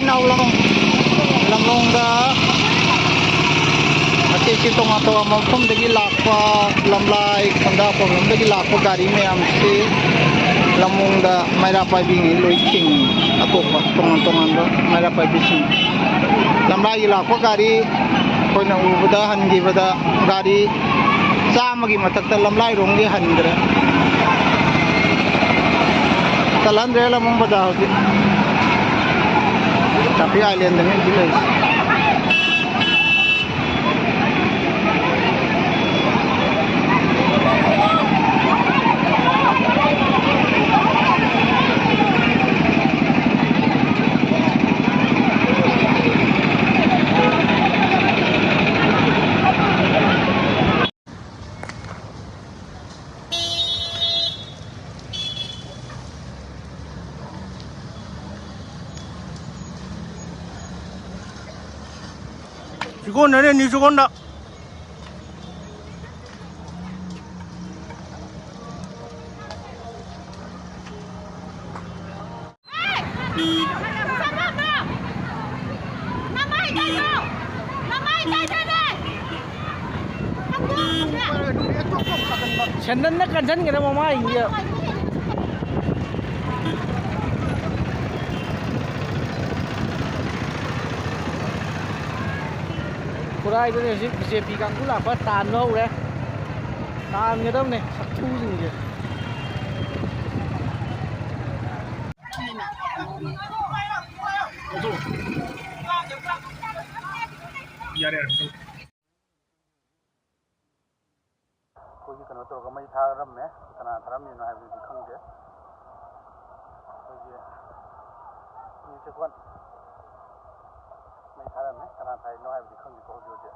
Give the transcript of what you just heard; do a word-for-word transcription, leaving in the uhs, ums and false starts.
ꯅꯥꯎ ꯂꯝ-, ꯂꯝꯂꯣꯡꯗ ꯑꯇꯩ ꯑꯇꯩ ꯇꯣꯉꯥꯟ ꯇꯣꯉꯥꯟꯕ ꯃꯐꯝꯗꯒꯤ ꯂꯥꯛꯄ, ꯂꯝꯂꯥꯏ, ꯈꯨꯟꯗ꯭ꯔꯥꯛꯄꯝ ꯂꯣꯝꯗꯒꯤ ꯂꯥꯛꯄ ꯒꯥꯔꯤ ꯃꯌꯥꯝꯁꯤ ꯂꯝꯂꯣꯡꯗ ꯃꯩꯔꯥ ꯄꯥꯏꯕꯤꯉꯩ ꯂꯣꯏ ꯊꯤꯡꯉꯤ꯫ ꯑꯇꯣꯞꯄ ꯇꯣꯉꯥꯟ ꯇꯣꯉꯥꯟꯕ ꯃꯩꯔꯥ ꯄꯥꯏꯕꯤꯁꯤꯡ, ꯂꯝꯂꯥꯏꯒꯤ ꯂꯥꯛꯄ ꯒꯥꯔꯤ ꯑꯩꯈꯣꯏꯅ ꯎꯕꯗ, ꯍꯟꯈꯤꯕꯗ ꯒꯥꯔꯤ ꯆꯥꯝꯃꯒꯤ ꯃꯊꯛꯇ ꯂꯝꯂꯥꯏꯔꯣꯝꯒꯤ ꯍꯟꯈ꯭ꯔꯦ꯫ ꯆꯠꯍꯟꯗ꯭ꯔꯦ ꯂꯝꯂꯣꯡ ꯕꯖꯥꯔ ꯍꯧꯖꯤꯛ꯫ ꯇ꯭ꯔꯥꯐꯤꯛ ꯑꯥꯏꯂꯦꯟꯗꯅꯤ ꯍꯧꯖꯤꯛ ꯂꯩꯔꯤꯁꯦ꯫ ꯆꯤꯛꯀꯣꯟꯗꯅꯦ, ꯅ꯭ꯌꯨ ꯆꯤꯛꯀꯣꯟꯗ꯫ ꯁꯦꯟꯗꯟꯅ ꯀꯟꯁꯤꯟꯒꯅ ꯃꯃꯥꯏꯁꯦ꯫ ꯈꯨꯔꯥꯏꯗꯅꯦ ꯍꯧꯖꯤꯛ ꯕꯤ ꯖꯦ ꯄꯤ ꯀꯥꯡꯕꯨ ꯂꯥꯛꯄ ꯇꯥꯟꯕ ꯍꯧꯔꯦ꯫ ꯇꯥꯟꯒꯗꯕꯅꯦ ꯁꯛꯊꯨꯁꯤꯡꯁꯦ꯫ ꯌꯥꯔꯦ, ꯌꯥꯔꯦ꯫ ꯑꯩꯈꯣꯏꯒꯤ ꯀꯩꯅꯣ ꯇꯧꯔꯒ ꯃꯩ ꯊꯥꯔꯝꯃꯦ꯫ ꯀꯅꯥ ꯊꯥꯔꯝꯃꯤꯅꯣ ꯍꯥꯏꯕꯗꯨꯗꯤ ꯈꯪꯗꯦ꯫ ꯑꯩꯈꯣꯏꯒꯤ ꯃꯤ ꯆꯦꯛꯀꯣꯟ ꯃꯩ ꯊꯥꯔꯝꯃꯦ꯫ ꯀꯅꯥ ꯊꯥꯔꯤꯅꯣ ꯍꯥꯏꯕꯗꯤ ꯈꯪꯗꯦꯀꯣ ꯍꯧꯖꯤꯛ ꯍꯧꯖꯤꯛ꯫